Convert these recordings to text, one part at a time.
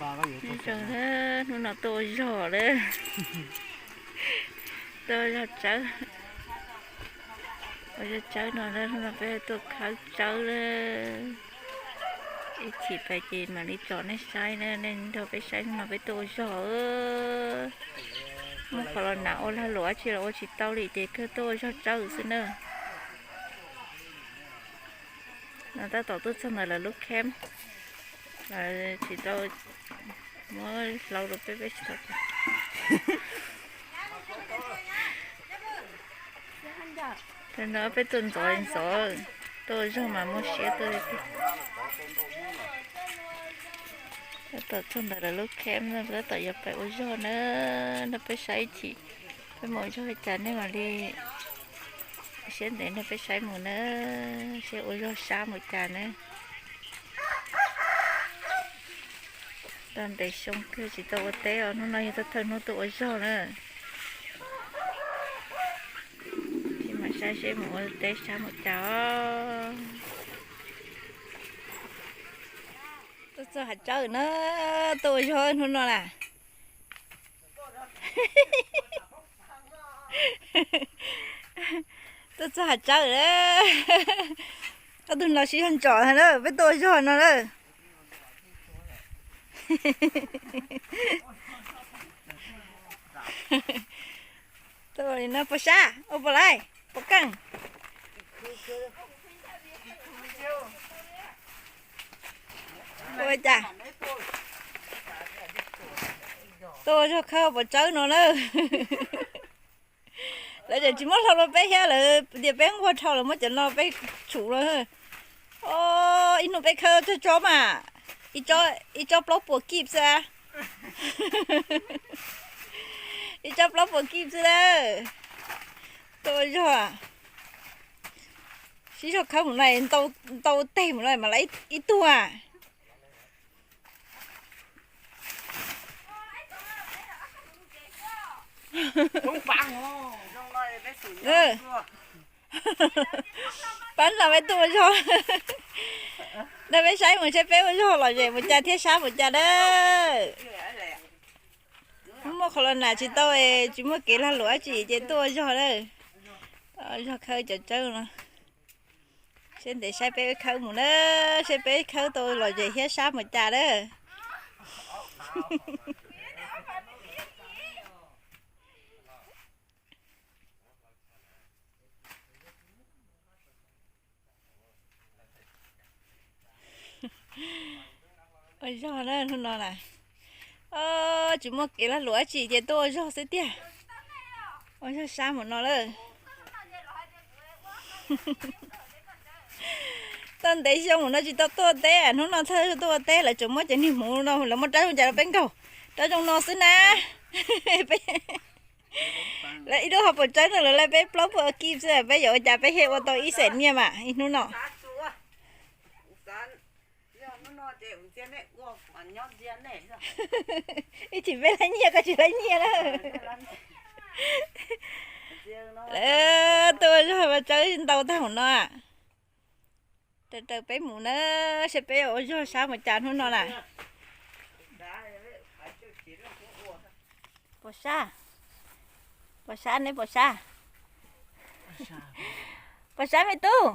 Nyob zoo na, hnub no tuaj ua zog lawm. Tuaj ua zog tsawb. Ua zog tsawb no na, hnub no peb tuaj khawb tsawb lawm. Ib chim pais ces mam li tsom nej saib na, nej nrog peb saib hnub no peb tuaj ua zog. Muaj qhov los nas ua lag luam dab tsi los ua tsis tau li ces kawg tuaj ua zog tsawb xwb na. No tab tom tuaj txog ntawm lawv lub camp, lawv tsis tau muab hlau rau peb, peb tsis tau. Tam no peb tuaj ntxov ntxov, tuaj ua zog mas muaj siab tuaj li tiag. Tab tom txog ntawm lawv lub camp no, tab tom yuav pais ua zog na, nrog peb saib ib chim, peb mus ua zog li cas nej mam li siab ntev nrog peb saib mus na, seb ua zog sab mus cas na. Tau ntev xyoo kawg tsis tau ua teb os, hnub no yog thawj thawj hnub tuaj ua zog na. Sim mam saib seb mus ua teb sab mus cas os. Tuaj txog hav tsawb na, tuaj ua zog hnub no na. Tuaj txog hav tsawb na. Ob tug no sib zog ntsom na, peb tuaj ua zog no na. Tuaj li no pos sab ua pos laij pos keej. Ua cas tuaj ua zog khawb pos tsawb no na. Lawv tseem tsis muab hlau rau peb thiab, lawv tias peb nquag dhau lawv muab cov no peb tshum lawm. Ib hnub peb khawb tsob tsob mas, ib tsob plaub puas kib xwb. Ib tsob plaub puas kib xwb lawm. Tuaj ua zog, sib zog khawb mus no, ntau teg mus no mas lawv ib tug a. Pab no peb tuaj ua zog, no peb saib mus seb peb ua zog lom zem mus cas thiab sab mus cas dawb. Muaj qhov los nas tsis tau, tsis muaj kev lag luam dab tsi ces tuaj ua zog dawb. Ua zog khawb cov tsawb no. Seb ntev saib peb khawb mus na, seb peb khawb tau lom zem thiab sab mus cas dawb. Ua zog na hnub no na, tsis muaj kev lag luam dab tsi ces tuaj ua zog xwb tiag. Ua zog sab mus no lawm. Tau ntev xyoo mus no tsis tau tuaj teb, hnub no thawj tuaj ua teb lawv tseem muab cov niag hmuv no lawv muab rab zoo cas rau peb nkaug, rab zoo no xwb na. Lawv ib lub hauv paus tsawb no lawv laij peb plaub puas kib xwb, peb yuav ua cas peb thiaj ua tau ib xees nyiaj mas ib hnub no. Ib chim peb laij nyiaj koj tsis laij nyiaj na. Lawv tuaj ua zog mas tsawb ntau tag hauv no. Raws raws peb mus na, seb peb ua zog sab mus cas hnub no na. Pos sab, pos sab neb pos sab, pos sab me tub.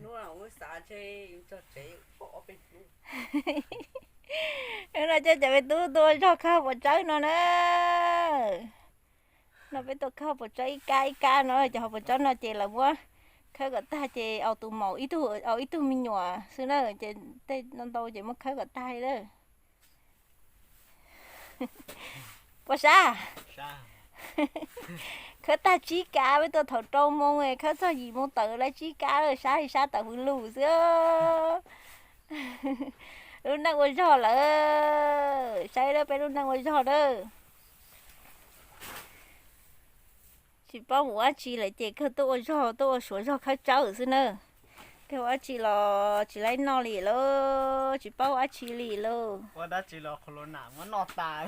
No coj cov me tub tuaj ua zog khawb hauv paus tsawb no na. No peb tuaj khawb hauv paus tsawb ib kab ib kab no, cov hauv paus tsawb no ces lawv muab khawb kom tag ces au tus maum ib tug, au ib tug me nyuam xwb na, ces tej no ntau ces muab khawb kom tag li lawm. Pos sab, khawb tag tsib kab, peb tuaj thaum rau moo, khawb txog yim moo tawm lawv tsib kab lawm, sab li sab tawm hws lus xwb. Lub neej ua zog lawm, saib lawm peb lub neej ua zog na. Tsis paub mus ua dab tsi lawm ces kawg tuaj ua zog, tuaj ua suav zog khawb tsawb xwb na. Kawg ua dab tsi los tsis laib noj li lauj, tsis paub ua dab tsi li lauj. Ua dab tsi los qhov lus nam muab noj tas.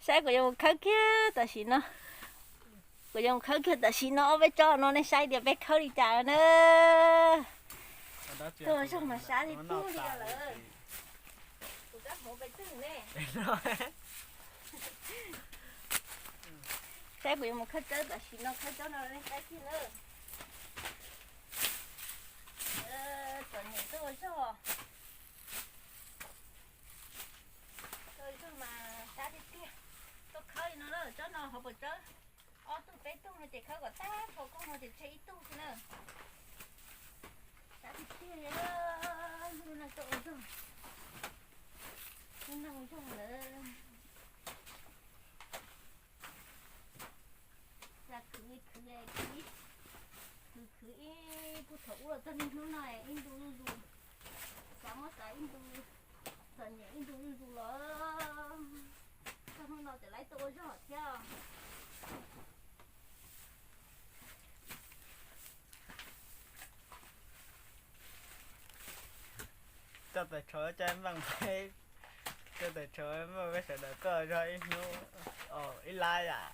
Saib kuv yuav mus khawb kiag tam sim no. Kuv yuav mus khawb kiag tam sim no ob peb tsob no nej saib tias peb khawb li cas na. Tuaj ua zog mas sab tiag tiag li lawm. Kuv kab hauv pes twg ne? Saib kuv yuav mus khawb tsawb tam sim no, khawb tsob no nej saib kiag na. Txom nyem tuaj ua zog. Tuaj ua zog mas sab tiag tiag. Tuaj khawb li no na, tsob no hauv paus tsawb ob tug peb tug no ces khawb kom tag nrho kooj no ces tseg ib tug xwb na. Sab tiag tiag li, lub neej tuaj ua zog, lub neej ua zog lawm. Lam khwv khwv khwv, khwv khwv ib puag thaum ub los txog niaj hnub no ib ntu zuj zus, xav muab xav ib ntu, txom nyem ib ntu zuj zus los txog hnub no tseem laib tuaj ua zog thiab. Coj tawm tshuav coj nplooj peb, coj tawm tshuav nplooj peb sawv daws tuaj zog ib hnub, ib lab yam,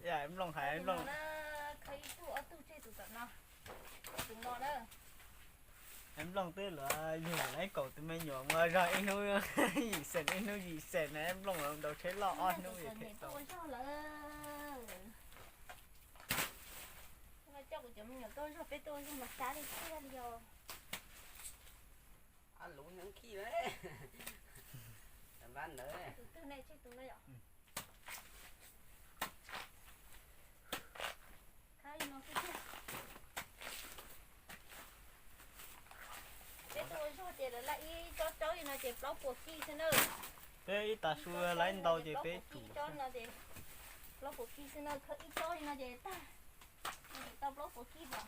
yam nplooj hais nplooj. Khawb ib tug ob tug tseg tus tom no, tus no na. Nplooj twb luag yug lawv kaum tus me nyuam mus zog ib hnub yim xees, ib hnub yim xees na, nplooj los ntaus tsheb loj ob hnub yim xees tau. Coj kuv cov me nyuam tuaj zog, peb tuaj zog mas sab li tiag li os. Lub nyob khi tus twg ne, tseg tus no yom. Khawb li no xwb tiag. Peb tuaj ua zog ces lawv laj ib tsob tsob li no ces plaub puas kij xwb na. Peb ib tag su lawv ntau ces peb tsum tsob no ces plaub puas kij xwb na, khawb ib tsob li no ces tag. Tau plaub puas kij os.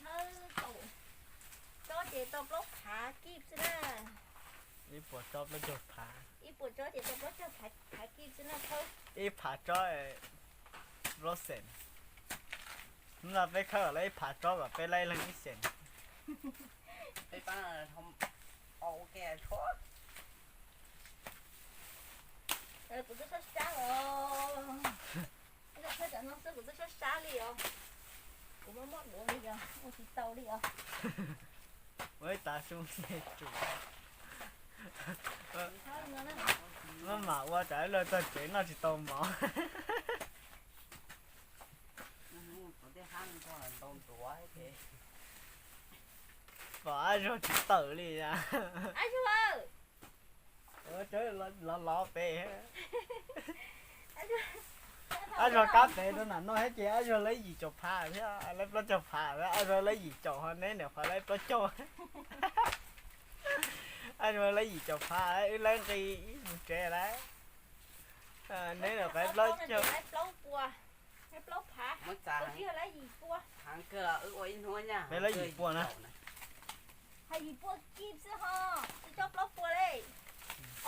Khawb kaum tsob ces tau plaub phav kij xwb na. Ib puas tsob plaub caug phav. Ib puas tsob ces tau plaub caug phav kij xwb na khawb. Ib phav tsob plaub xees. Hnub no peb khawb kom lawv ib phav tsob kom peb laib leej ib xees. Peb pab ua ke tshuav. Kuv twb sab sab os. Koj khawb cov no xwb kuv twb sab sab li os. Kuv muab muab duav li os, ua tsis tau li os. Ua ib tav su nte tsum. Muab mam ua tsam luag txog tsev noj tsis tau mov. Pom ab zog tsis tawm li. Lov lov pem. Ab zog kab pem rau nram no thiab ces ab zog laib yim caum phav thiab, laib plaub caug phav, ab zog laib yim caum ho neb nim qhuav laib plaub caug. Ab zog laib yim caum phav, wb laib nqi ib mus tsev lawm. Neb nim qhuav laib plaub caug. Peb laib yim pua na. Hais yim pua kib xwb ho, tsis tsob plaub puas li.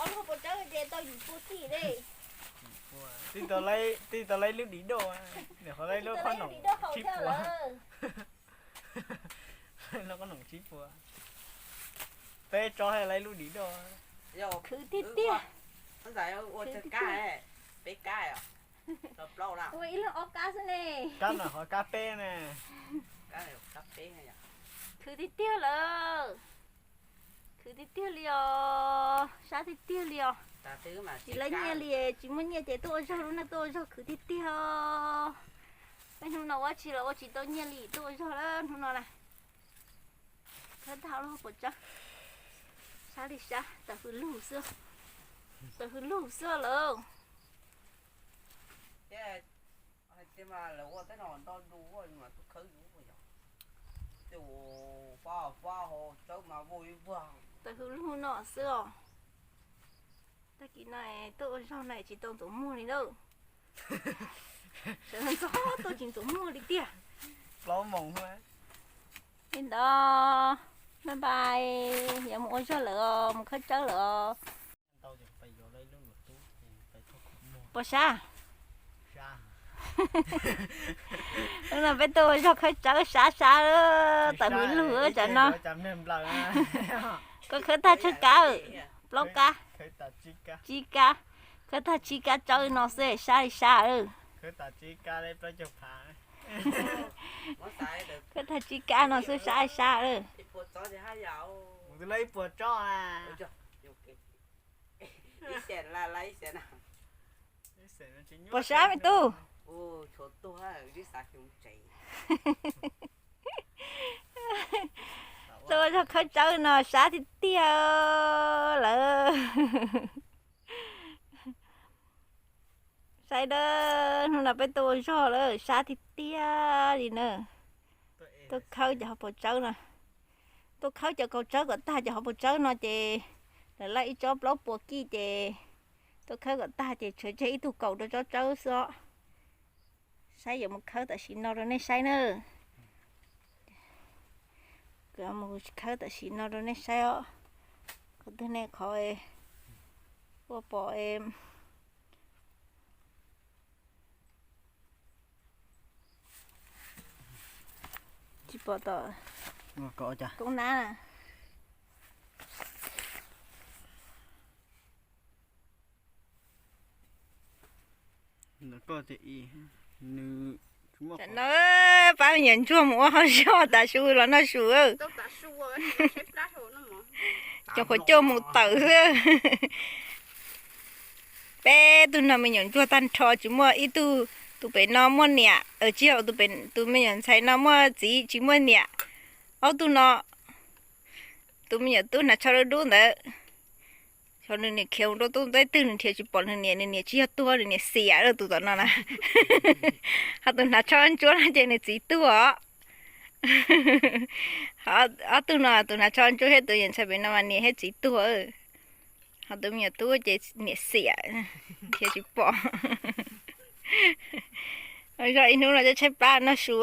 Ob lub puas tsawb ces tau yim pua kib li. Twb tau laib lub dim doj, nim qhuav laib lub qhob noom tsib puas. Lub qhob noom tsib puas. Peb tsob thiaj laib lub dim doj. Khwv tiag tiag. Ua tiag tiag. Ua ib leeg ob kab xwb ne. Kab no qhov kab peb ne. Khwv tiag tiag lawm. Khwv tiag tiag li os, sab tiag tiag li os. Tsis laib nyiaj li, tsis muaj nyiaj ces tuaj ua zog, lub neej tuaj ua zog khwv tiag tiag os. Peb hnub no ua tsis los ua tsis tau nyiaj li, tuaj ua zog lawm hnub no na. Khawb tag lub puas tsawb, sab li sab, tawm hws lug xwb, tawm hws lug xwb lawm. Tawm hws lug no xwb os. Tag kis no tuaj ua zog na tsis tau ntxuav muag li na. Sawv ntxov tuaj tsis ntxuav muag li tiag. Plaub moos. Li ntawd, bye bye, yuav mus ua zog lawm os, mus khawb tsawb lawm os. Puas sab? Hnub no peb tuaj ua zog khawb tsawb sab sab, tawm hws lug tsam no. Koj khawb tag tsawg kab? Plaub kab. Tsib kab. Khawb tag tsib kab tsawb no xwb sab li sab. Koj tag tsis kaj no xwb sab sab lawm. Pom sab me tub. Tuaj ua zog khawb tsawb no sab tiag tiag lawm. Saib dawb, hnub no peb tuaj ua zog lawm sab tiag tiag li na. Tuaj khawb cov hauv paus tsawb no, tuaj khawb cov kaus tsawb kom tag cov hauv paus tsawb no ces lawv laij ib tsob plaub puas kij ces tuaj khawb kom tag ces tshuav tseg ib tug kaus rau tsob tsawb xwb os. Saib yuav mus khawb tam sim no rau nej saib na. Kuv mus khawb tam sim no rau nej saib os. Qhov twg nej qhov ua pom tsis pom tom koob nab. Tam no pab me nyuam ntsuag mus ua hauj zog tas su los noj su. Cov qhuav coj mus tawm xwb. Peb tug no me nyuam ntsuag tag nrho tsis muaj ib tug, tus pem no muaj niam, tsis yog, tus me nyuam ntxhais no muaj txiv tsis muaj niam. Ob tug no, tus me nyuam tub hnav tsho dub dub ntawd, nws niam khiav mus rau tub ntawd twg nws nrhiav tsis pom nws niam, nws niam tsis yog tuag, nws niam xiam lawm tus tom no na. Ho tus hnav tsho ntsuab no ces nws txiv tuag os. Ob tug no tus hnav tsho ntsuab thiab tus me nyuam ntxhais pem no mas niam thiab txiv tuag. Ho tus me nyuam tub ces niam xiam, nrhiav tsis pom. Zog ib hnub no tshaib plab noj su.